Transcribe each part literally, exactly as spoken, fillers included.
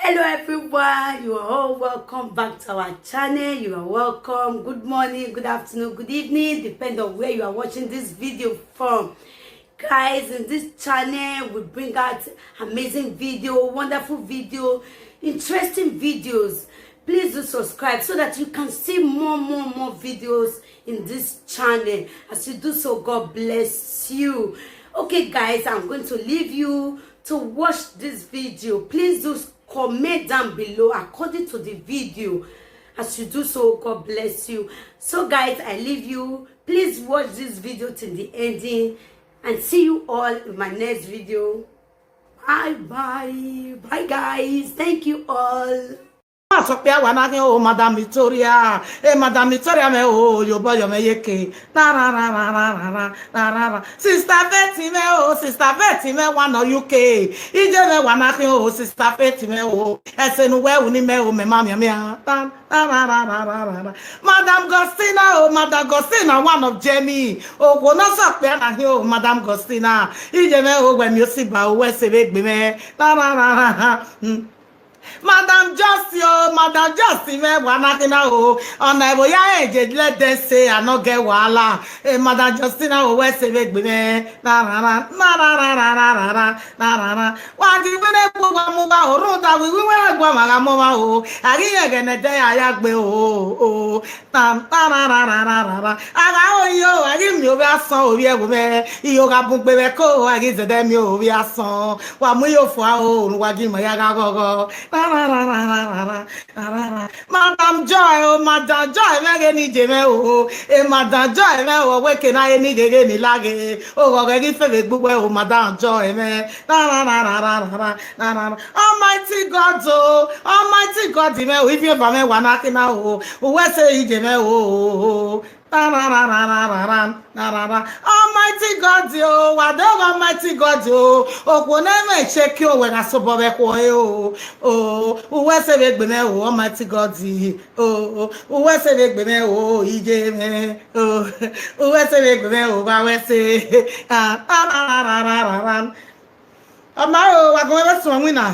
Hello everyone, you are all welcome back to our channel. You are welcome. Good morning, good afternoon, good evening, depend on where you are watching this video from. Guys, in this channel, we bring out amazing video, wonderful video, interesting videos. Please do subscribe so that you can see more, more, more videos in this channel. As you do so, God bless you. Okay, guys, I'm going to leave you to watch this video. Please do comment down below according to the video. As you do so, God bless you. So, guys, I leave you. Please watch this video till the ending, and see you all in my next video. Bye bye. Bye, guys. Thank you all. Asọkpia wa na khin o, Madam Victoria. Eh, Madam Victoria mẹ o, yo boy, yo mẹ ye ke. Na ra ra ra ra ra ra ra ra. Sister Betty mẹ o, Sister Betty mẹ wa nọ U K. Ije mẹ wa na khin o, Sister Betty mẹ o. Ẹse ne uwẹ ru ni mẹ o, mẹ ma mianmian. Ta ra ra ra ra ra ra ra. Madam Gostina o, Madam Gostina, one of Germany. Okhuo ne ọ sọkpia na khin o, Madam Gostina. Ije mẹ o, wẹ miẹn osigba o, wẹ sẹ vbe egbe mwẹ. Ta ra ra ra ra. Hmm. Madam Justin o, Madam Justin mẹ wa na khin na o. Ọna ẹvbo ya rẹn je lẹdẹ se anọ gẹ wahala. Eh, Madam Justina o, wẹ sẹ vbe egbe mwẹ. Na ra ra, na ra ra ra ra ra ra, na ra ra. Wa ghi wẹ ne kpo wa mu wa o, rhunmwuda wi wi wẹ gua ma gha mu ọmwa o. A ghi rẹn ẹghẹ ne ẹdẹ ya ya gbe o, o. Ta ra ra ra ra ra ra ra. A gha ho iyo, a ghi miẹn ovbi asọn ovbi ẹvbo mwẹ. Iyo gha bun gbe vbe ẹko, a ghi zẹdẹ miẹn ovbi asọn. Wa mu iyo fua o, ne uwa gie ima ya gha ghọghọ. Ra ra ra ra ra ra ra ra ra. Madam Joy o, Madam Joy mwẹ ghe ne ije mwẹ o. E Madam Joy mwẹ o, wẹ ke na ghe ne ighe ghe ni laghe. Oghọghọ ghi fẹ vbe gbe uwẹ o, Madam Joy mwẹ. Ra ra ra ra ra ra ra ra ra. Almighty God o, Almighty God mwẹ o, ivbi eva mwẹ wa na khin na o. Uwẹ sẹ ije mwẹ o. Ra ra ra ra ra ra ra ra ra. Almighty God o, wa do ghe Almighty God o. Okhuo ne mwẹ shake o, wẹ gha sobọ vbe ẹkhuo ẹre o. O, uwẹ sẹ vbe egbe mwẹ o, Almighty God. O, o, uwẹ sẹ vbe egbe mwẹ o, ije mwẹ. O, uwẹ sẹ vbe egbe mwẹ o, wa wẹ sẹ. Ah, ra ra ra ra ra ra ra. Ọ ma o, wa gu mwẹ vbe suẹn winna.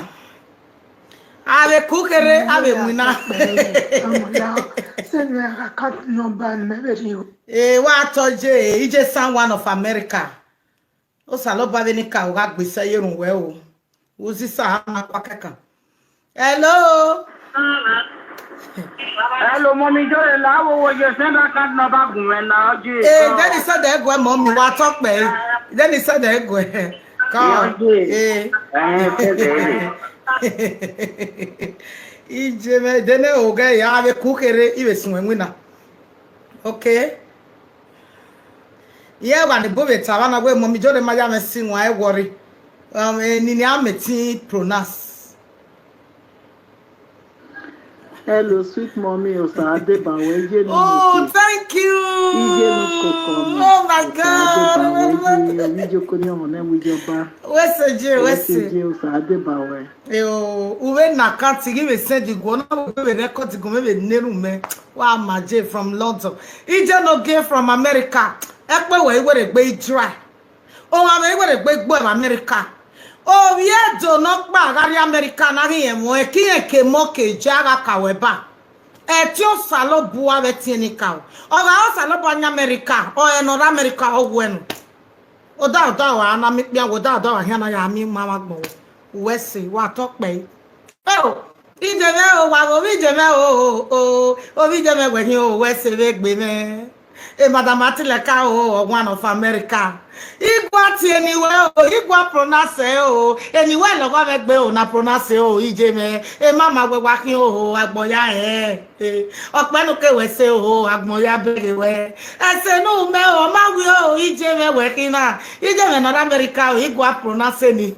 A vbe ku kherhe, a vbe winna. Send me account number ne mẹ vbe rhie. Eh, wa tọ je, ije san one of America. Osanobua vbe ne ka u gha gbe isẹ ye erhunmwu wẹ o. Uzi sa ha na kua kẹkan. Hello. Hello, Mummy Joy, la wo wo ye send account number gu mwẹ na, ọ je. Eh, then he said that go, Mummy, wa talk, man. Then he said that go. Come. Eh. Ije mwẹ, dene oge ya vbe ku kherhe, i vbe suẹn winna. Okay. Iye wa ni bu vbe ta vba na wẹ Mummy Joy ma ya mwẹ si wan, ẹ worry. Um, eh, nini a mẹ ti pronounce. Hello, sweet mommy, Osa deba wẹ, ije ni Oh, thank you. Ije ni koko mi. Oh my God. Osa deba wẹ, ije, ije ko ni ọmọ nẹ wi jọba. Wẹ sẹ je, wẹ sẹ je, Osa deba wẹ. Eh, o, u vbe na account ghi vbe send guọ, na u vbe record guọ, mẹ vbe ne erhunmwu mẹ. Wa ma je from London. Ije no ge from America. Ẹkpẹ wẹ i were gbe i dry. Ohan mwẹ i were gbe i gbo ẹmwẹ America. Ovbi Ẹdo nọkpa gha rrie America na ghi rẹn ẹmwẹ ọnrẹn, ke irẹn ke emọ ke ja gha ka wẹ ba. Ẹtin Osanobua vbe ẹtin ni ka o. Ọ gha re Osanobua yan America, ọ rẹn ne ọ rre America, ọ wuẹ nọ. Odaro odaro a na miẹn ikpian, odaro odaro a khian na ya miẹn ima vbe agbọn. Uwẹ sẹ, wa tọ kpẹre. Eo, ije mwẹ o, wa ghe ovbi ije mwẹ o, o, o, ovbi ije mwẹ wẹ khin o, wẹ sẹ vbe egbe mwẹ. E madam Atilẹka o, one of America. I gua tie eni wẹ o, I gua pronounce o, eni wẹ lọghọ mwẹ gbe o, na pronounce o, ije mwẹ. E mama wẹ wa khin o, agbọn ya rẹn. Eh, ọkpẹnu ke wẹ sẹ o, agbọn ya bẹghe wẹ. Ẹse ne u mẹ o, ọ ma wẹ o, ije mwẹ wẹ khin na. Ije mwẹ ne ọ rre America o, I gua pronounce ni.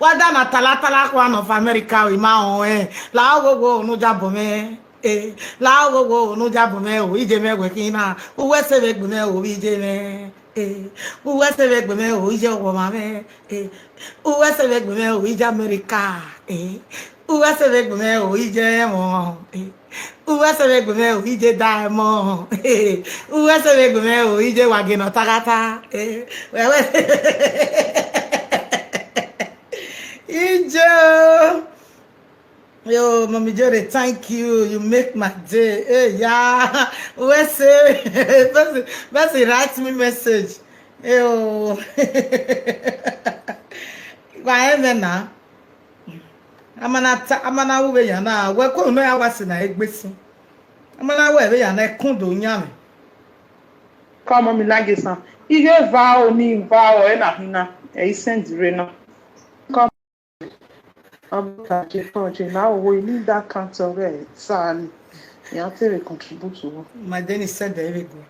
Wa da na tala tala one of America o, I ma họn ẹn. La wo wo ne u jabọ mwẹ. Eh, la wo wo ne u jabọ mwẹ o, ije mwẹ wẹ khin na. Uwẹ sẹ vbe egbe mwẹ o, ije mwẹ. Eh, uwẹ sẹ vbe egbe mwẹ o, ije ọmwa mwẹ. Eh, uwẹ sẹ vbe egbe mwẹ o, ije America. Eh, uwẹ sẹ vbe egbe mwẹ o, ije ẹmwẹ. Eh, uwẹ sẹ vbe egbe mwẹ o, ije diamond. Eh, uwẹ sẹ vbe egbe mwẹ o, ije wa ghe ne ọ ta gha ta. Eh, wẹ, wẹ. Ije o. Yo, Mommy Jore, thank you. You make my day. Hey, yeah. Wẹ sẹ, person, person write me message. Yo. Wa ẹmwẹ na. A ma na ta, a ma na ru vbe ya na. Wẹ ko no ya wa sẹ na egbe sẹ. A ma na wẹ vbe ya na, ẹkun do yan mwẹ. Come on, mi like this one. Ighe vao ni vao ena hina. Ẹ i send re na. Come. Ọ ta je, come je. Na owo ni da account ọghe Sally. Ya te vbe contribute wo. Ma de ni send ẹ vbe go.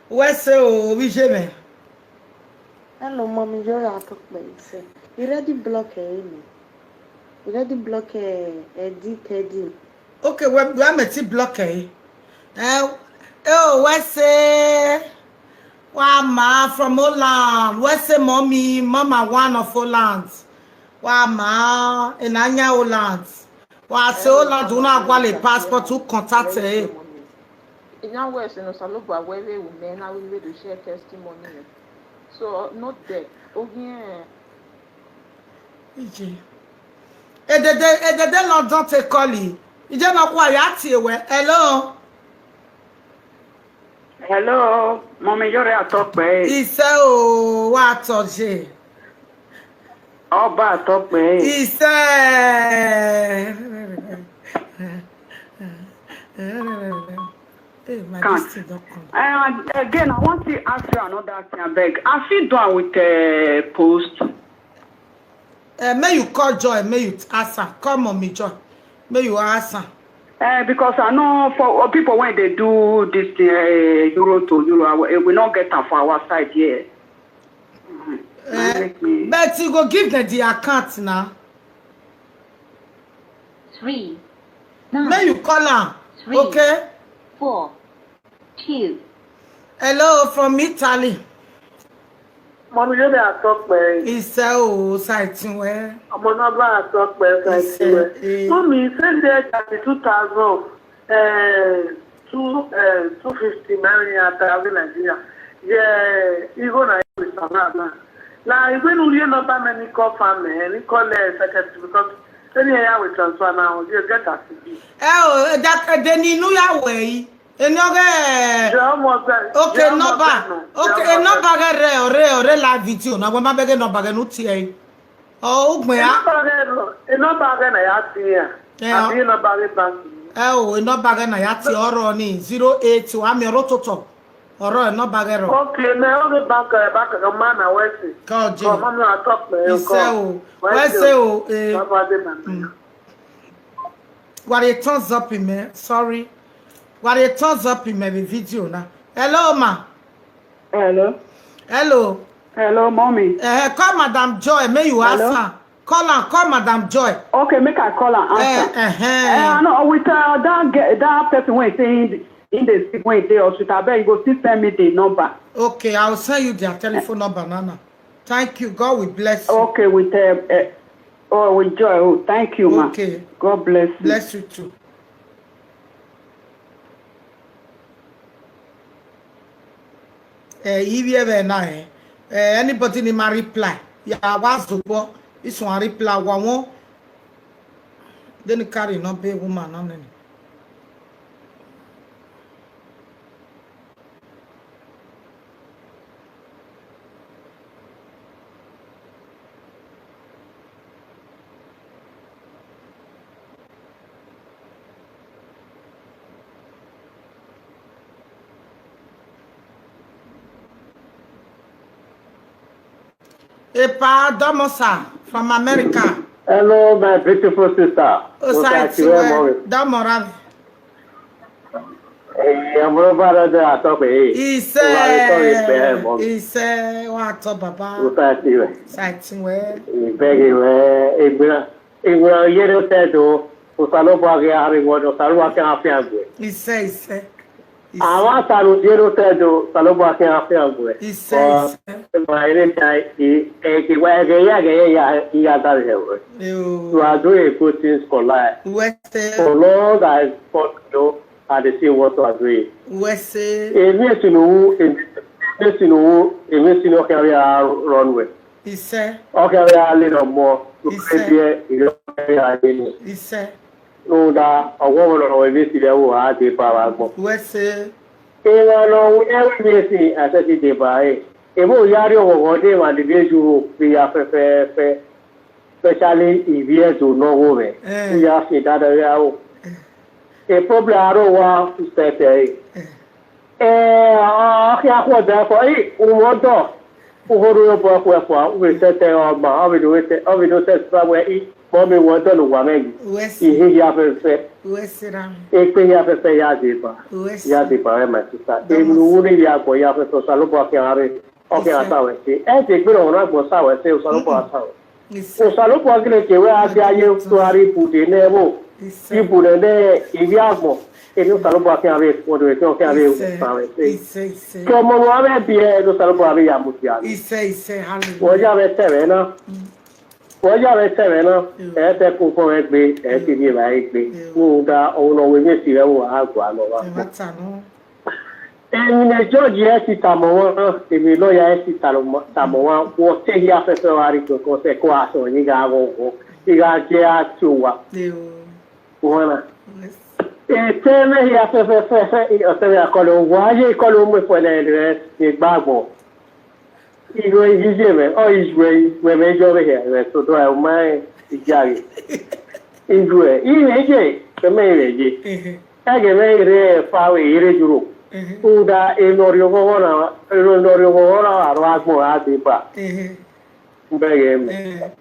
Wẹ sẹ o, ovbi iye mwẹ. Hello, Mommy Jore Atokpe, sir. You ready block ẹ, emi? You ready block ẹ, Eddie Teddy? Okay, wẹ, wẹ mẹ ti block ẹ. Eh, eh, o, wẹ sẹ, wa ma from Holland. Wẹ sẹ, Mommy, Mama one of Holland. Wa ma, ena yan Holland. Wa sẹ Holland, u na gualọ passport, u contact ẹ. Iran wẹ sẹ ne Osanobua wẹ vbe ru mẹ na, wẹ vbe do share testimony. So, no debt. Oghiẹn. Ije. Edede, edede London te call. Ije nọ kua ya tie wẹ. Hello. Hello, Mommy Jore Atokpe. Isẹ o, wa tọ je. Ọba Atokpe. Isẹ. Hey, my Can- this thing don come. Uh, again, I want to ask you another thing, abeg. I fit do am with uh, post. Uh, may you call Joy, may you ask her. Call Mommy Joy, may you ask her. Uh, because I know for uh, people when they do this uh, euro to euro, I, we not get am for our side here. Mm, Uh, make me- but you go give them the account now. Three, nine, May you call her, three, okay? Four, two. Hello, from Italy. Mommy Jore Atokpe. Isẹ o, saitin wẹ. Ọmọ Nọba Atokpe, saitin wẹ. Isẹ, eh. Mommy, send there thirty-two thousand, eh, two, eh, two fifty naira to Nigeria. Yeah, you go na with Savannah. Na igbe ne u rhie nọmba mẹ ne I call family, ne I call, eh, secretary, because any area we transfer now, you get as e be. Ẹ o, ẹdẹ ni ne u ya wẹ yi. Eni ọghe. Jẹ ọmọ ọgbẹn, Okay, jẹ ọmọ nọmba. Ọgbẹn nọ, jẹ Okay, ọmọ ọgbẹn. Nọmba ghẹ rẹ, ọre, ọre live video na, wẹ ma bẹghe nọmba ghẹ ne u tie ẹre. Ọ, ugbẹn a. Nọmba ghẹ nọ, nọmba ghẹ na ya tie ya. Ẹ, ọ. Abi nọmba ghẹ bank. Ẹ o, nọmba ghẹ na ya tie ọrọ ni, zero eight, wa miẹn ọrọ totọ. Ọrọ nọmba ghẹ rọ. Okay, mẹ ọghe bank, eh, bank, eh, ma na wẹ sẹ. Kọ je. Kọ, ma na talk mẹ, Isẹ kọ. O. Wẹ sẹ o, eh. Baba de na. Mm. Wa rhie thumbs up mẹ, sorry. Wa rhie thumbs up mẹ vbe video na. Hello, ma. Hello. Hello. Hello, mommy. Eh, call Madam Joy, may you ask Hello? her. Call am, call Madam Joy. Okay, make I call am Eh, answer. Eh, eh. I know with uh, that ge- that person wey say he he dey sick, wey dey hospital, abeg you go still send me the number. Okay, I will send you their telephone number, Nana. Thank you. God will bless you. Okay, with uh, uh, oh, with joy. Oh, thank you, ma. Okay. God bless you. Bless you too. Eh, ivbi ẹvbo na, eh, eh, anybody ni ma reply, ya wa zobọ, isun a reply wa wọn. Then carry no be woman no nene. Epa Domosa from America. Hello, my beautiful sister. Osaiti we, Domora. Eh, ọmọ ọba rẹ dẹ atọ pé, eh, Isẹ, ó wá rí sọ̀rọ̀ ìpè ẹ̀ mọ́. Isẹ, wa tọ baba. Osaiti we. Saiti we. Ìbẹ́gì we, ìgbìrà, ìgbìrà yẹrẹ tẹ̀ do, Osanobua ghi a rre wọ, Osanobua kẹ a fian gbe. Isẹ, isẹ. Isẹ. Àwọn àtàrò díẹ̀ ló tẹ̀ do, Osanobua kẹ a fian gbe. Isẹ, isẹ. Ẹgbẹ́ ẹ̀rẹ́ da ẹ̀kẹ́ wa ẹ̀gẹ́ yá ẹ̀gẹ́ yá ìyá dá rẹ̀ wẹ̀. Yo. You are doing a good things for life. Wẹ́sẹ̀. For long as God know and they see what you are doing. Wẹ́sẹ̀. Èmi èsì ló wú èmi. Emesi ne u ru, emesi ne ọ khian vbe a rrọọ nuẹ. Isẹ. Ọ khian vbe a lele ọmọ, ne u Isẹ. Biẹ, ọ khian vbe a lele. Isẹ. Rhunmwuda, ọghọghọ ne ọ emesi vbe ẹvbo a deba vbe agbọn. Wẹ se. Emwa ne ọ ru ẹvbo emesi, a sẹtin deba ẹre. Emwa ya rrie ọghọghọ ne emwa ni rrie Europe vbe ya fẹfẹfẹ. Especially ivbi Ẹdo ne ọ gho mwẹ. Eh. Iran fi dada vbe aro. Eh. E problem aro wa sẹtẹ ẹre. Eh. Eh, ọ khian khuọdẹ fọ, i, u mwẹ ọdọ, u ho rhie obọ ẹkhuẹ fua, u vbe sẹtẹ ọma, ọ vbe do sẹ, ọ vbe do sẹ sẹ wẹ, i, mọmi, wẹ ọdọ ne uwa mwẹ yi. Wẹ se. Ihe hia fẹfẹ. Wẹ se ra. Ekpe hia fẹfẹ ya deba. Wẹ se. Ya deba, my sister. Emwi ne u ru ni ya gbọ ya fẹfẹ, Osanobua khian rre. Ọ khian sa wẹ se. Ẹ te gbe ne ọmwa na gbọ sa wẹ se, Osanobua sa wẹ. Isẹ. Osanobua gele ke wẹ a dia ye tua rre ibude ne ẹvbo. Isẹ. Ibude ne ivbi agbọn. Emwi Osanobua khian vbe fo do, ọ khian vbe sa wẹ se. Isẹ, isẹ. Ke ọmọ ne uwa mwẹ biẹ, ne Osanobua vbe ya mudia. Isẹ, isẹ, hallelujah. Wẹ ya vbe sẹ mwẹ na. Mm. Wẹ ya vbe sẹ mwẹ na. Mm. Ẹ te ku fo mwẹ gbe, ẹ te rhie evbare gbe. Mm. Rhunmwuda, ọvbokhan ne ọ ru emwi esi vbe ẹvbo a gua nọ vbe agbọn. Ẹmwata nọ. Emwi ne judge ẹre ti tama ọmwa, emwi lawyer ẹre ti tama ọmwa, wẹ ọtẹn hia fẹfẹ ọ gha rrie ikpẹkọ sẹ, ke ọ gha sẹ ọnii gha ghọghọ, I gha gie a tie owa. Eo. Uwa na. Yes. Etẹn mwẹ hia fẹfẹfẹ, ọtẹn mwẹ a kọlọ, wa ye kọlọ mu efuẹlẹ rẹ egbe agbọn. Iruẹ iye mwẹ, ọ iruẹ, iruẹ mwẹ yọ vbe hẹ, ẹmwẹ to do ẹ, u ma rẹn igiare. Iruẹ, I rẹn ye, ẹmwẹ I rẹn ye. Ehe. Ẹghẹ mwẹ I rre fa vbe I rre Europe. Ehe. Rhunmwuda emwi ne ọ rhie oghọghọ na, emwi ne ọ rhie oghọghọ na aro agbọn gha deba. Ehe. Bẹghe mwẹ. Ehe.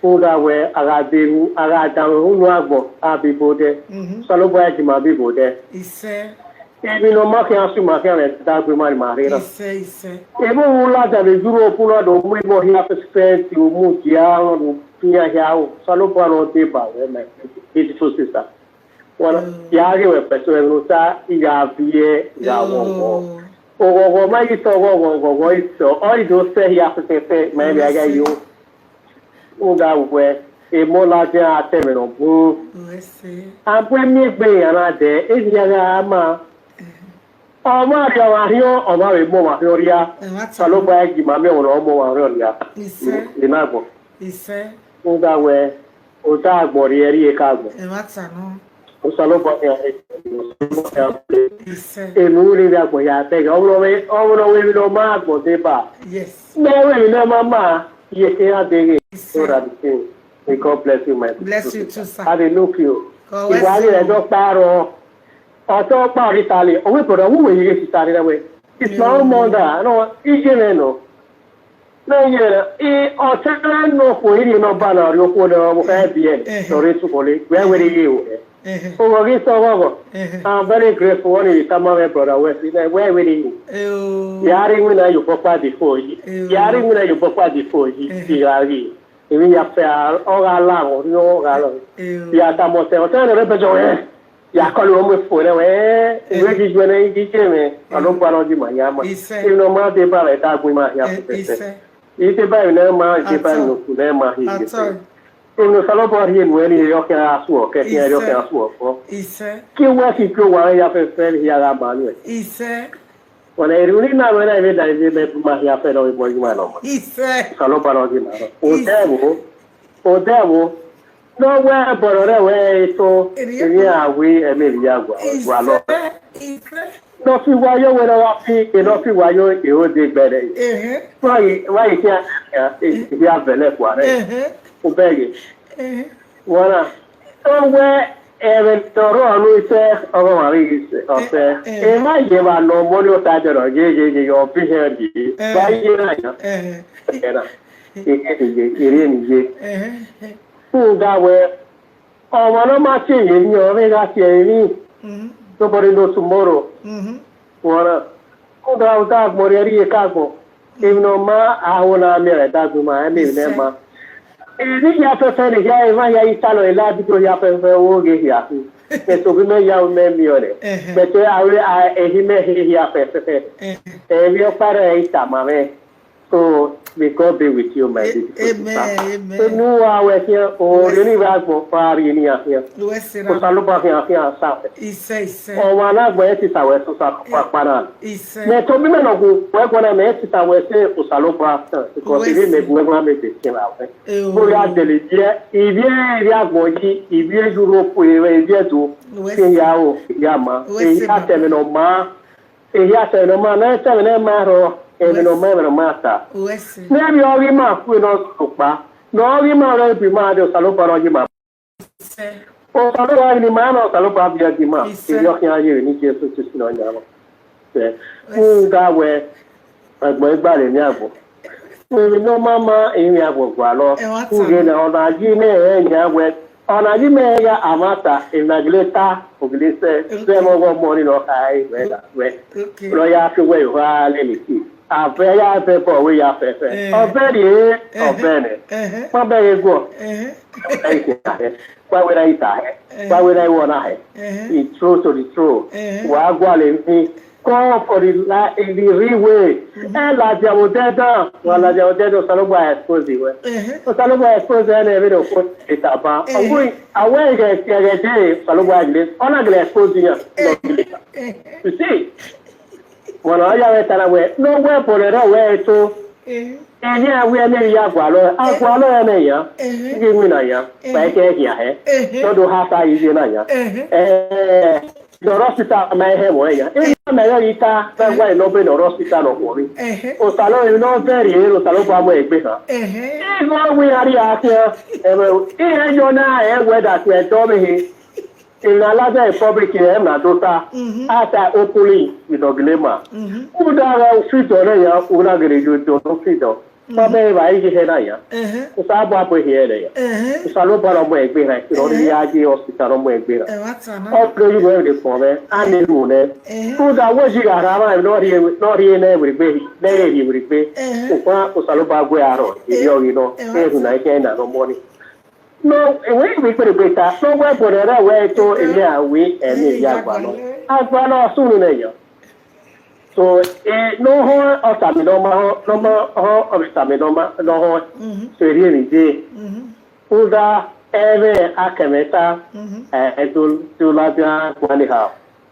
Rhunmwuda wẹ a gha de ru, a gha danmwehọ unu agbọn, a bibo odẹ. Mhm. Osanobua i gi ima bibo odẹ. Isẹ. Emwi ne ọ ma khian sẹ, ima khian vbe dagbe ima ni ma rre na. Isẹ, isẹ. Emwi u ladian vbe Europe na do mu emọ hia fẹfẹ ti u mudia rọnrọn iran hia ro. Osanobua ne ọ deba wẹ, my beautiful sister. Wọn na, mm, ya ghe wẹ pẹsẹ ẹmwẹ ne u ta, I gha viẹ, I gha ghọghọ. Oh. Oghọghọ ma ghi sẹ oghọghọ, oghọghọ i sẹ, ọ i do sẹ hia fẹfẹfẹ, ma emwi a gha yo. Rhunmwuda wẹ, emọ ladian a ta ẹmwẹ ne ọ bun. Wẹ se. A bu emiẹn egbe iran na dẹ, e hia gha ma. Ehe. Ọmwa rhie ọmwa rhiọn, ọmwa vbe mu ọmwa rhiọn rhia. Ẹmwata. Osanobua i gi ima miẹn ọmwa ne ọ mu ọmwa rhiọn rhia. Isẹ. I na gbọn. Isẹ. Rhunmwuda wẹ, ota agbọn rhie rhie eka agbọn. Ẹmwata nọ. Osanobua khian, Osanobua khian. Isẹ. Emwi ne u rhie vbe agbọn hia bẹghe, ọ vbe, ọ vbe ne ọ wẹ emwi ne ọ ma agbọn deba. Yes. Mẹ wẹ emwi ne ọ ma ma, ye ke iran deghe. Isẹ. So that the thing, may God bless you, my sister. Bless you too, sir. Hallelujah. God bless you. Iwa ye ẹdọ kpa rọ. Ọtọ ọkpa ọre Italy, ọ wẹ brother, wẹ uwẹ ye ghe Italy na wẹ. It's my own mother. No, iye mwẹ nọ. Na iye mwẹ na. I, ọtẹn mwẹ nọ khuo, I rhie nọmba na rhie okhuo nọ, vbe kha biẹ, eh, eh, nọ rre Sokole, wẹ wẹ rre ye o. Eh, eh. Oghọ ghi sẹ oghọghọ. Eh, eh. I'm very grateful, ọni vbe tama mwẹ brother Wesley, na wẹ wẹ rre ye. Eh, oh. Ya rre iwinna ye obọ ọkpa the phone yi. Eh, oh. Ya rre iwinna ye obọ ọkpa the phone yi, eh, eh, I gha ghi. Emwi ya fẹ, ọ gha la, ọ rhiọn, ọ gha lọ. Eh, oh. Ya tama ọtẹn, ọtẹn ne ọ rre Belgium, eh. Ya kọlọ mu efuẹrẹ wẹ, eh, eh, wẹ ghi juẹ nẹ, I ghi je mwẹ, eh, Osanobua ne ọ gi ima hia ma. Isẹ. Emwi ne ọ ma deba vbe ẹdẹ agbọn ima hia, eh, fẹfẹfẹ. Isẹ. I deba emwi ne ma, I deba emwi ne otu ne ma hi. Atọ. Emwi ne Osanobua rhie nuẹn ni, ọ khian gha suọ, kẹkẹ ọ khian gha suọ fọ. Isẹ. Ke wẹ ke ikpio wa hia fẹfẹ hia gha ma nuẹn. Isẹ. Wẹ na, erriọ ne I na mwẹ na, I vbe da, I vbe mẹ bu ima hia fẹ nọ, vbe bọ ima nọ ma. Isẹ. Osanobua ne ọ gi ima nọ. Odẹ vbo, odẹ vbo, ne ọ wẹ ẹbọ ne ọ rre ẹvbo ẹre eto, emwi a wi, ẹmwẹ emwi ya gua, gua lọ. Isẹ, isẹ. Ne ọ fi wayo wẹ ne ọ gha fi, ne ọ fi wayo, e ho de gbẹrẹ. Ehe. Wa ye, wa ye khian, e, e, e, a vẹlẹ kua rẹ. Ehe. U bẹghe. Ehe. Wẹ na, ọ wẹ ẹmwẹ ne ọ rrọọ ne isẹ, ọghe ọmwa vbe ghi sẹ, ọ sẹ. Eh, eh. Emwa ye evba ne ọmọ ni ota dẹrọ, ye, ye, ye, ye, ọ biẹ hẹ rrie. Eh. Wa ye na yan. Eh. Ẹna, e, e, e, e, erriọ ne I ye. Eh, eh. Rhunmwuda wẹ, ọmwa ne ọ ma tie emwi emwi, ọ vbe gha tie emwi. Mhm. Nobody know tomorrow. Mhm. Wẹ na, rhunmwuda, ota agbọn rhie rhie eka agbọn. Emwi ne ọ ma, a ho na miẹn vbe ẹdẹ agbọn ima, ẹmwẹ emwi ne ẹ ma. Emwi hia fẹfẹ ne hia, emwa hia i talọ, e la ẹdẹ hia fẹfẹ, wo ghe hia khin. Mẹ tobọ imẹ ya, mẹ miẹn ọnrẹn. Ẹhẹn. Mẹ te aro, a, ehi mẹ he hia fẹfẹfẹ. Ẹhẹn. Emwi ọkpa rẹ i tama mwẹ. So, May God be with you, my beautiful sister. Amen, amen. Enu wa wẹ khian, orhiọn ni vbe agbọn, wa rhie ne iran khian. Wẹ sẹ ra. Osanobua khian khian sa wẹ. Isẹ, isẹ. Ọmwa na gbẹn sisa wẹ sẹ Osanobua kpa na. Isẹ. Mẹ tobọ imẹ nọ gu wẹ guan na, mẹ sisa wẹ sẹ Osanobua, because ivbi mẹ gu wẹ guan mẹ de sẹ ra wẹ. Eo. Bo ya dele ibiẹ, ibiẹ, ibiẹ agbọn yi, ibiẹ Europe, ibiẹ do. Wẹ sẹ. Ibiẹ ya o, ibiẹ ama. Wẹ sẹ. Ibiẹ atẹmwẹ ne ọ ma. Ehia sẹ ne ọ ma, ne ọ sẹ vbe ne ma rrọọ, emwi ne ọ ma, emwi ne ọ ma ta. Wẹ sẹ. Ne emwi ọghe ima kue ne ọ sokpa, ne ọghe ima rrọọ, ibu ima de Osanobua ne ọ yi ima. Isẹ. Osanobua ne ima na, Osanobua biẹ gi ima. Isẹ. Emwi ọ khian ye vbe ne Jesu Kristi ne ọ yan rrọọ. Wẹ sẹ. Rhunmwuda wẹ, agbọn i gba rre emwi agbọn. Emwi ne ọ ma ma emwi agbọn gualọ. Ẹ wa ta. Ughe na, ọ na yi ne ẹ yan wẹ, ọ na yi mẹ ya amwata, emwi na gele ta, ọ gele sẹ, sẹ vbe ọghọ ọmọ ni ne ọ kha ẹre wẹ da wẹ. Okay. Ne ọ ya fi wẹ yo gha lele ki. Avẹ ya vẹ bọ wẹ ya fẹfẹ. Eh. Ọvẹ rrie, eh, ọvẹ nẹ. Eh. Ma bẹghe guọ. Eh. Ẹ i ta hẹ. Wa wẹ na i ta hẹ. Eh. Wa wẹ na i wọ na hẹ. Eh. The truth to the truth. Eh. Wa gualọ emwi. Come for the la-, in the real way. Mhm. Ẹ ladian vbe odẹ dan, wa ladian vbe odẹ dan, Osanobua expose wẹ. Ehe. Osanobua expose ẹre ne vbene okhuo taba. Ehe. Ọgui, a wẹ ighẹ ẹghẹ de, Osanobua gele, ọ na gele expose iran. Ehe. You see? Wẹ na ya vbe ta na wẹ, ne ọ wẹ ẹbọ ne ọ rre wẹ ẹto. Ehe. Emwi a wẹ ne ya gualọ, a gualọ ẹre ne ya. Ehe. Ghi winna ya, ehe, ba ẹkẹ khian hẹ. Ehe. Dọdọ ha sa iye na ya. Ehe. Eh, Ne ọ rre hospital ma hẹ vbe ẹre yan. Ehe. Iran mẹ ghi ta, na, ehe, gualọ nọ be ne ọ rre hospital ne ọ khuọnmwi. Ehe. Osanobua ne ọ vẹ rhie ne Osanobua mu egbe han. Ehe. Iran wẹ iran rhie khian, ẹmwẹ, iran yọ na ẹ wẹ da tuẹ dọ vbe he. Emwi ne a ladian in public, ẹmwẹ na do ta. Mhm. A ta openly with the glamour. Mhm. U da gha freedom ne ya, u na gele yo do no freedom. Ma bẹghe evba iye hẹ na ya. Ehe. Osanobua bu ehiẹ rẹ ya. Ehe. Osanobua ne ọ mu egbe rran, ne ọ, ehe, rhie ya ye hospital ne ọ mu egbe rran. Ẹ wa ta na. Ọ pre yi wẹ de kpọn mwẹ, a, ehe, ne ru nẹ. Ehe. Rhunmwuda wẹ ji gha rhan mwa ne ọ rhie, ne ọ rhie ne ẹvbo egbe, ne ẹ rhie vbe egbe. Ehe. Sokpan Osanobua gu ẹre arrọ, ehe, erriọ ghi nọ, ẹ wa ta, erhunmwu na i khian na ne ọmọ ni. No, ẹwẹ ivbi ikpẹdẹgbẹta, ne ọ wẹ ẹbọ ne ọ rre wẹ ẹto, ehe, emwi a wẹ, emwi, ehe, ya gbalọ. Gbalọ. A gbalọ, a sunu nẹ yan. So, eh, ne ọ họn ọtẹn ne ọ ma họn, ne ọ ma họn ọvbokhan ne ọ ma, ne ọ họn. Mhm. So, erriọ emwi dee. Mhm. Rhunmwuda ẹmwẹ akẹmwẹ ta, mhm, eh, do, do ladian guan eha.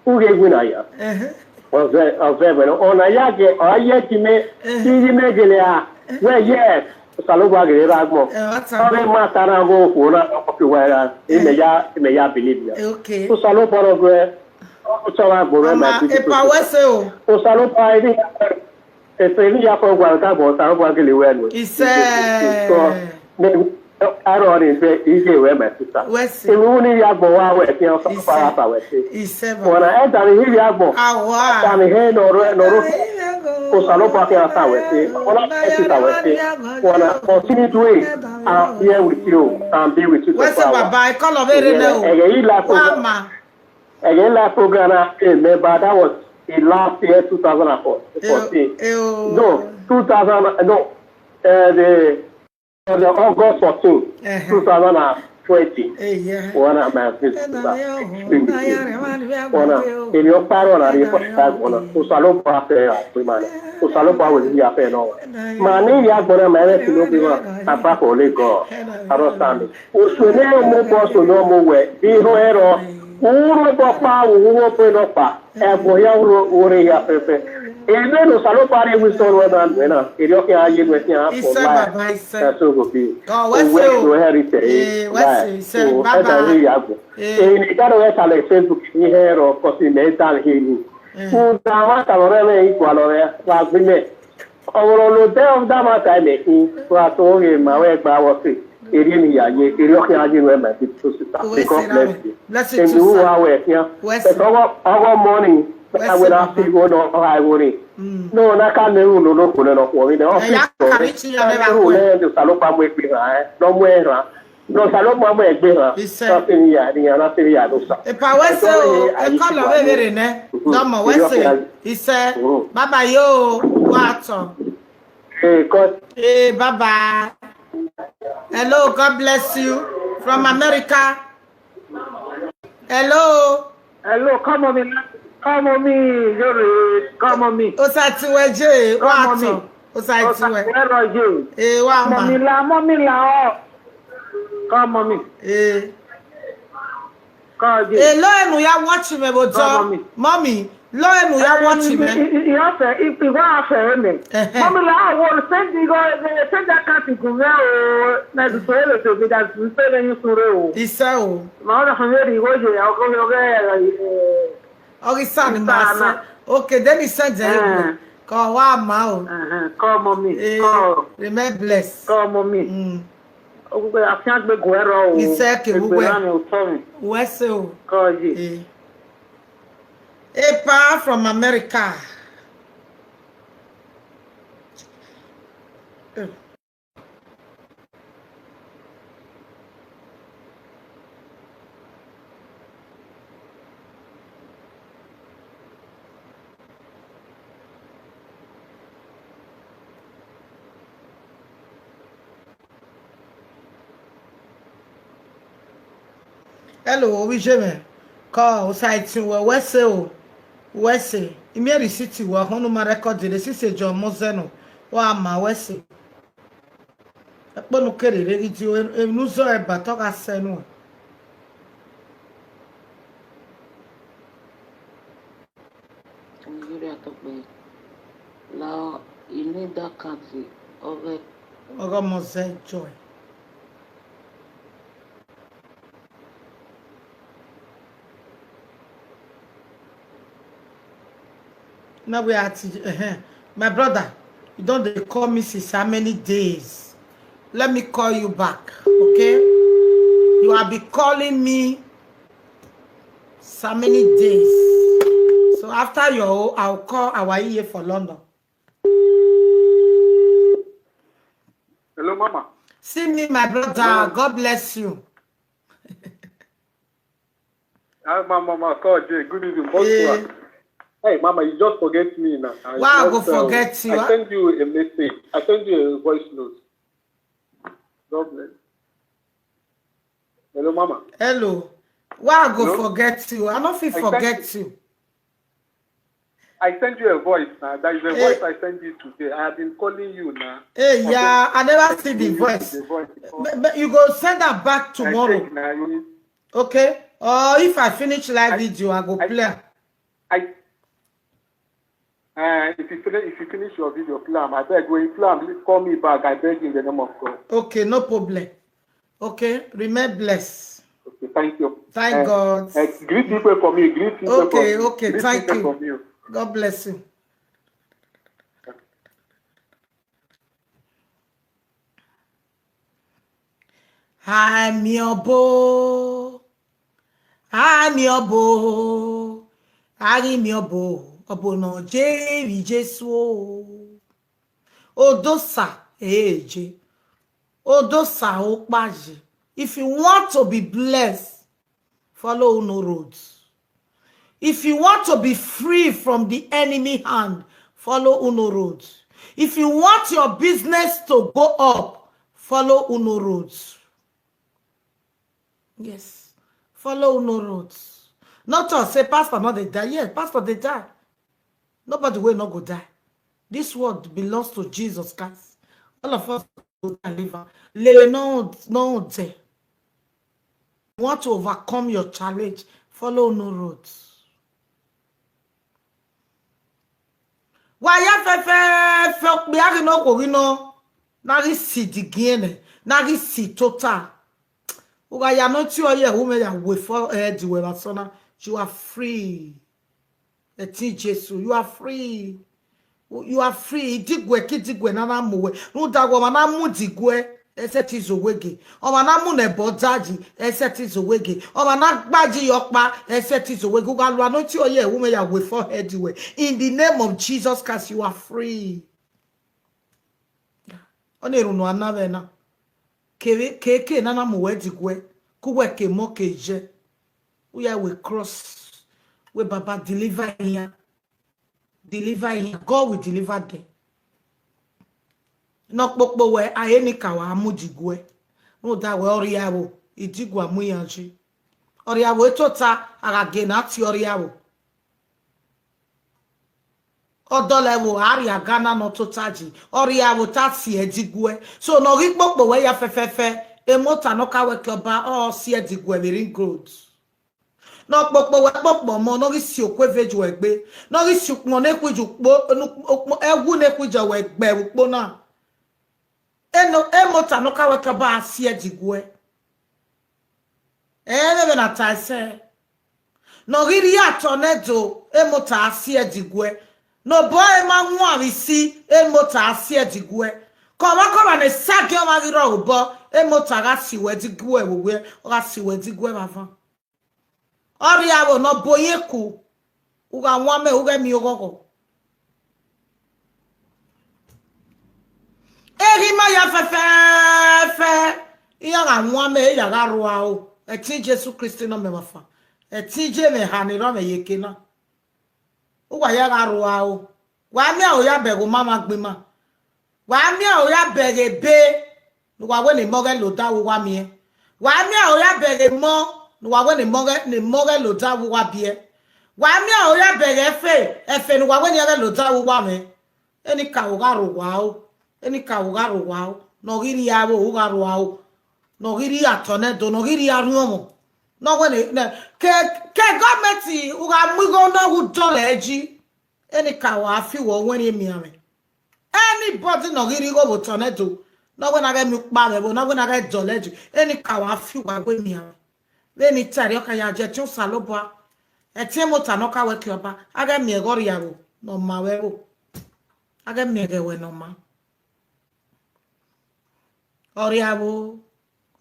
U ghe winna ya. Ehe. Ọ vẹ, ọ vẹ vbene, ọ na ya gie, ọ ya ye ẹtin mẹ, ehe, iye mẹ gele a, ehe, wẹ yes, Osanobua gele rre agbọn. Ẹ, ọ ta. Ọ vbe ma ta na ghe okhuo na, ọ ke wa ra, ehe, imẹ ya, imẹ ya believe ya. Eh, okay. Osanobua ne ọ gu ẹ, ọ tọ gha gbe ruẹ, my beautiful sister. Epa wẹ sẹ o. Osanobua, emwi ya fẹ, epa emwi ya fẹ, wa ta gbọn, Osanobua gele wẹ nuẹn. Isẹ. Mẹ, arọ ni vbe iye ruẹ, my sister. Wẹ sẹ. Emwi ne I rhie agbọn wa wẹ khian, Osanobua, isẹ, gha ta wẹ sẹ. Isẹ, baba. Wẹ na, ẹdẹ ne I rhie agbọn, awa, ẹdẹ ne I hẹ ne ọ rre, ne ọ rre, Osanobua khian ta wẹ sẹ. Wẹ na, ẹ ti ta wẹ sẹ. Wẹ na, continue doing, and be with you, and be with you. Wẹ sẹ, baba, ẹ kọlọ vbe rre nẹ o. Ẹghẹ I la program, wa ma. Ẹghẹ I la program na, I remember that was the last year, two thousand and fourteen. Eo, eo. No, two thousand, no, uh, the, uh, the August fourteen, ẹhẹn, two thousand and twenty. Eya. Wẹ na, my sister. Ẹna ya họn, na ya rẹ, wa ni vbe agbọn. Wẹ na, de o. Emwi ọkpa rọ na rhie fọ agbọn na. Osanobua fẹ ra gbe ima na. Osanobua wẹ ne I ya fẹ nọ. Ẹna ya. Ma ne I ya agbọn na, ma ẹmwẹ tilo gbe ima. Apart from only God. Ẹna ya. Understand me? Osuẹmwẹ ne ọ mobọ, osuẹmwẹ ne ọ mowẹ, vbe irhuẹn rrọọ, u rre obọ ọkpa, u ru obọ nọkpa, ẹbọ hia u rre, u rre hia fẹfẹ. Ebe ne Osanobua rhie wisdom ruẹ na nuẹn na, erriọ khian ye nuẹn khian for life. Isẹ, baba, isẹ. That's so go be. Ọ, wẹ sẹ o. Owẹ, owẹ hẹ rhie tẹ. Ee, wẹ sẹ, isẹ, baba. Ẹdẹ rhie ya agbọn. Ee. Emwi ne I da rhie talẹ Facebook, I hẹ rrọọ, cause mẹ da rhie ni. Ee. Rhunmwuda, mwa ta vbe ọrọre mwẹ, I gualọ mwẹ, wa gbe mẹ. Ọvbọrọ ne odẹ ọdama ta ẹmẹ khin, wa to ghe ma wẹ gba vbọ sẹ, erriọ ne I ya ye, erriọ khian ye ruẹ, my beautiful sister. May God bless you. Bless you too, sir. Emwi uwa wẹ khian. Wẹ sẹ. But ọghọ, ọghọ ọmọ ni, wẹ sẹ, wẹ na baba. Fi igho nọ, ọ gha igho ni. Mm. No, na ka ne ru no, no, kone nọ khuọnmwi nẹ, ọ fi igho. Ru nẹ, ne Osanobua mu egbe rran, ne ọ mu ẹn rran. Ne Osanobua mu egbe rran. Isẹ. Na sẹ emwi ya, ne iran na sẹ emwi ya ne Osa. Epa wẹ sẹ o, ẹdẹ rhie, I wish you well. Ekọlọ vbe vbe rre nẹ. Mhm. Dọmọ wẹ sẹ. Isẹ. Mhm. Baba yo, wa tọ. Hey, God. Hey, baba. Hello, God bless you. From America. Hello. Hello, come on me. Come on me, Yori. Come on me. Osa ti wẹ je, wa tọ. Come on me. Osa ituẹ. Ẹrọ ye. Ee, wa ma. Mọmi la, mọmi la ọ. Kọ mọmi. Ee. Kọ ye. Elo enu ya watch me bo dọ. Kọ mọmi. Mọmi, lo enu ya watch me. Iwọ afẹ, iwọ afẹ me. Ẹhẹn. Mọmi la, I will send you, send account to me o. Na du so ele to me that du so ele yin sure o. Isẹ o. Ma ọna fun veri igho ye, ọgọ, ọgọ, eh, Ọ ghi sa ni ma sẹ. Okay, then he send them. Kọ wa ma o. Kọ mọmi. Remain blessed. Kọ mọmi. Ogbugbe afiangbe guẹ rọ o. Isẹ ke egbe wẹ. Rani otọ mi. Wẹ se o. Kọ ye. A pa from America. Hello, ovbi iye mwẹ, kọ Osaẹtin wẹ, wẹ se o, wẹ se, I miẹn receipt wẹ, ọkhọn ne u ma record receipt John Mozeno, wa ma wẹ se. Ẹkpo ne u kere rre ghi di emwi ne u zẹ ọre ba te ọ gha sẹ nuẹn. Nigeria tọkpẹ la, I need that country ọghẹ. Ọghẹ ọmọ zẹ joy. Now we are at, uh, my brother, you don't dey call me since how many days? Let me call you back, okay? You have been calling me so many days. So after your, I'll call our E A for London. Hello, Mama. See me, my brother. Hello. God bless you. Hi, Mama, Mama, call Jay. Good evening. Boss. Hey, Mama, you just forget me now. Why I go forget you? I send you a message. I send you a voice note. God bless. Hello, Mama. Hello. Why I go forget you? I no fit forget you. I send you a voice now. That is a voice I send you today. I have been calling you now. Hey, yeah, I never see the voice. But, but you go send that back tomorrow. Okay? Or if I finish live video, I go play am. I, uh, if you finish, if you finish your video, play am. I beg, when you play am, call me back. I beg you in the name of God. Okay, no problem. Okay, remain blessed. Okay, thank you. Thank God. Greet people for me. Greet people for me. Okay, okay, thank you. God bless you. Ami ọbo, ami ọbo, a ghi miẹn ọbo, ọbo ne ọ je vbe Jesu o. Odosa eje, odosa okpa ye. If you want to be blessed, follow Uno road. If you want to be free from the enemy hand, follow Uno road. If you want your business to go up, follow Uno road. Yes. Follow Uno road. Not us say pastor no dey die. Yes, pastor dey die. Nobody wey no go die. This world belongs to Jesus Christ. All of us go die and live am. Lele no, no there. Want to overcome your challenge, follow Uno road. Wa ya fẹfẹfẹ okpia ghi nọ, okhuo ghi nọ, na ghi si digiẹn nẹ, na ghi si tota. U gha ya nọ tie ọye ẹvbo mwẹ ya we forehead wẹ vbe asọn na, you are free. Ẹtin Jesu, you are free. You are free. Idiguẹ ke idiguẹ na na mu wẹ. Rhunmwuda wẹ ọmwa na mu idiguẹ, ẹ sẹtin zẹ owege. Ọmwa na mu nẹ ẹbọ dayi, ẹ sẹtin zẹ owege. Ọmwa na gba yi ye ọkpa, ẹ sẹtin zẹ owege. U gha lua nọ tie ọye ẹvbo mwẹ ya we forehead wẹ. In the name of Jesus Christ, you are free. Ọni erhunmwu a na vbe na. Kevbe, keke na na mu wẹ diguẹ, ke uwẹ ke mọ ke jẹ. U ya we cross, wẹ Baba deliver iran. Deliver iran. God will deliver them. Ne ọ kpokpo wẹ, a he ni ka wa mu diguẹ. Rhunmwuda wẹ ọrriarho, idiguẹ a mu iran yi. Ọrriarho tota, a gha gie ne a tie ọrriarho. Ọ dọlọ ẹvbo, a rhie aga na ne ọ tota ji, ọ rhie aro ta si ẹdiguẹ. So ne ọ ghi kpokpo wẹ ya fẹfẹfẹ, emota ne ọ ka wẹ ke ọba, ọ si ẹdiguẹ vbe ring road. Ne ọ kpokpo wẹ kpokpo ọmọ, ne ọ ghi si okhuo eve ju ẹgbe, ne ọ ghi si ukpọn ne khuiju ukpo, ẹwu ne khuiju wẹ gbe vbe ukpo na. Eno emota ne ọ ka wẹ ke ọba a si ẹdiguẹ. Ẹ vbe vbe na ta ẹsẹ. Ne ọ ghi rhie atọ ne do, emota a si ẹdiguẹ. Ne obọ ẹre ma wan vbe isi, emota a si ẹdiguẹ. Kọmhakọmha ne sagiẹn ọmwa ghi rrọọ obọ, emota gha si wẹ ẹdiguẹ vbe owiẹ, ọ gha si wẹ ẹdiguẹ vbe avan. Ọ rhie aro ne ọ bu oyin ku, u gha wan mẹ, u ghẹ miẹn oghọghọ. Eghi ma ya fẹfẹfẹ, iran gha wan mẹ, ya gha rua o. Ẹtin Jesu Kristi ne ọ mẹ vbe afa, ẹtin je mwẹ eha ni rrọọ mwẹ ye eke na. Uwa ya gha rua o. Wa miẹn aro ya bẹghe omamwagbima. Wa miẹn aro ya bẹghe ebe ne uwa wẹ ne emọ ghẹ la odaro uwa miẹn. Wa miẹn aro ya bẹghe emọ ne uwa wẹ ne emọ ghẹ, ne emọ ghẹ la odaro uwa biẹ. Wa miẹn aro ya bẹghe ẹfe, ẹfe ne uwa wẹ ne iran ghẹ la odaro uwa mwẹ. Enikaro gha rre owa o, enikaro gha rre owa o, ne ọ ghi rhie aro, u gha rua o, ne ọ ghi rhie atọ ne do, ne ọ ghi rhie arhiọnmwọ, ne ọ wẹ ne, ne, ke, ke gọọmenti u gha mu igho ne ọ wu dọlọ ẹji, enikaro a fi uwa wẹ ne emianmwẹ. Anybody ne ọ ghi rhie igho vbe otọ ne do, ne ọ wẹ ne a ghẹ miẹn ukpa vbe ẹvbo, ne ọ wẹ ne a ghẹ dọlọ ẹji, enikaro a fi uwa wẹ emianmwẹ. Vbene I ta erriọ ka ya je ẹtin Osanobua, ẹtin emota ne ọ ka wẹ ke ọba, a ghẹ miẹn ẹghẹ ọ rhie aro ne ọ ma vbe ẹvbo, a ghẹ miẹn ẹghẹ ẹwẹ ne ọ ma. Ọ rhie aro,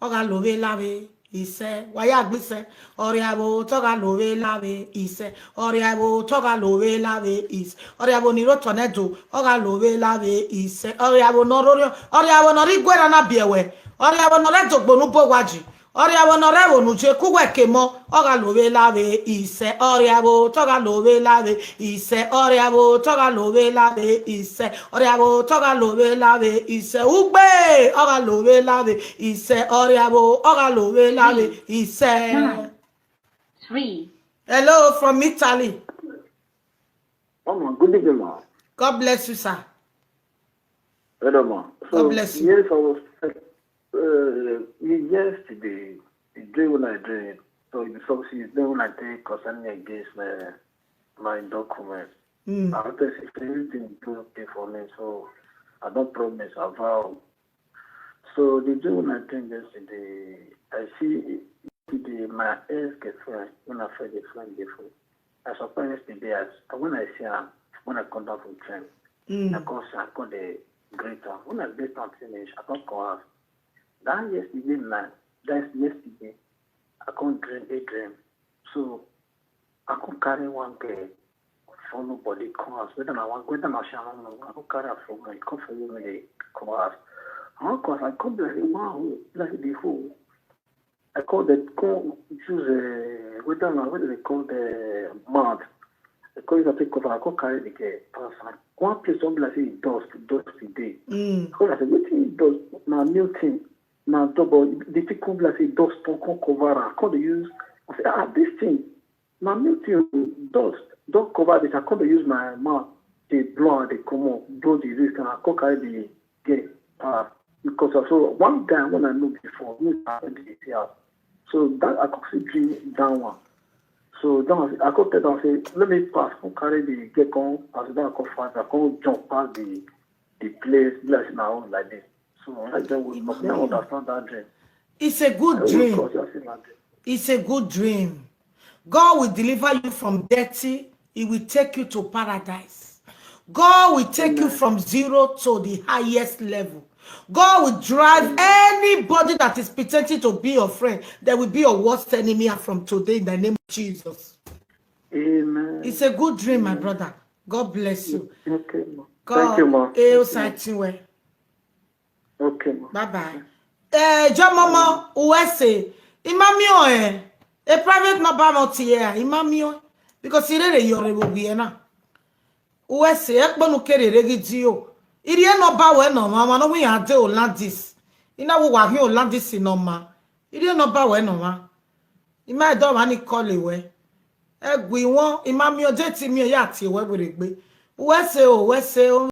ọ gha lo vbe la vbe isẹ, wa ya gbe isẹ. Ọ rhie aro, te ọ gha lo vbe la vbe isẹ. Ọ rhie aro, te ọ gha lo vbe la vbe isẹ. Ọ rhie aro ni rre otọ ne do, ọ gha lo vbe la vbe isẹ. Ọ rhie aro ne ọ rhorhiọn, ọ rhie aro ne ọ rre iguẹra na biẹ wẹ. Ọ rhie aro ne ọ rre dogbo ne u bo owa ji. Ọ rhie aro ne ọ rre ẹvbo ne u je ku uwẹ ke emọ, ọ gha lo vbe la vbe isẹ. Ọ rhie aro, te ọ gha lo vbe la vbe isẹ. Ọ rhie aro, te ọ gha lo vbe la vbe isẹ. Ọ rhie aro, te ọ gha lo vbe la vbe isẹ. Ugbe, ọ gha lo vbe la vbe isẹ. Ọ rhie aro, ọ gha lo vbe la vbe isẹ. Hello, from Italy. Mama, good evening, ma. God bless you, sir. Hello, ma. God bless you. Yes, I was, uh, yesterday, the dream when I dream, so it was something when I think concerning against my, my documents. Mm. I want to say everything is okay for me, so I don't promise, I vow. So the day when I dream yesterday, I see yesterday my ex-girlfriend, when I first girlfriend before. I surprised yesterday as when I see her, when I come down from train. Mm. I come see, I come dey greet her. When I greet her finish, I come call her. That yesterday night, that's yesterday, I come dream a dream. So I come carry one girl, follow body come house. Whether na one, whether na she, I don't know. I come carry her, follow me, come follow me, dey come house. I come house, I come be like, "Wow, like the whole." I call the, come choose, uh, whether na, what do they call the mat? I call it, I take cover, I come carry the girl pass. And one place don be like say e dust, dust e dey. Mm. I come like say, "Wetin e dust?" Na new thing. Na double, the thing come be like say e dust come, come cover am. I come dey use, I say, "Ah, this thing, na new thing o, dust don cover this." I come dey use my mouth dey blow am, dey comot, blow the risk, and I come carry the girl pass. Because I saw one guy when I know before, me, I dey see am. So that, I come see dream that one. So that one, I come tell am say, "Let me pass, come carry the girl come." As that I come fast, I come jump pass the, the place, be like say na home like this. So I just wake up. Me, I understand that dream. It's a good dream. I wake up, I see my dream. It's a good dream. God will deliver you from dirty. He will take you to paradise. God will take you from zero to the highest level. God will drive anybody that is pretending to be your friend. They will be your worst enemy, and from today, in the name of Jesus. Amen. It's a good dream, my brother. God bless you. Okay, ma. Thank you, ma. God, eh, osatin we. Okay, ma. Bye bye. Eh, Jomomo, uwẹ sẹ, I ma miẹn ọẹn, a private number mwẹ tie ẹre, I ma miẹn ọẹn, because I rherhe yọ rre vbe owiẹ na. Uwẹ sẹ, ẹkpo ne u kere rre ghi di o. I rhie number wẹ ne ọmwa, ọmwa ne ọ wẹ iran de Hollandis. I na wẹ uwa khian Hollandis ne ọmwa. I rhie number wẹ ne ọmwa. I ma do ọmwa ni call wẹ. Ẹguẹ wọn, I ma miẹn ọẹn, de te I miẹn ọẹn, ya tie wẹ werriegbe. Uwẹ ẹse o, uwẹ ẹse o.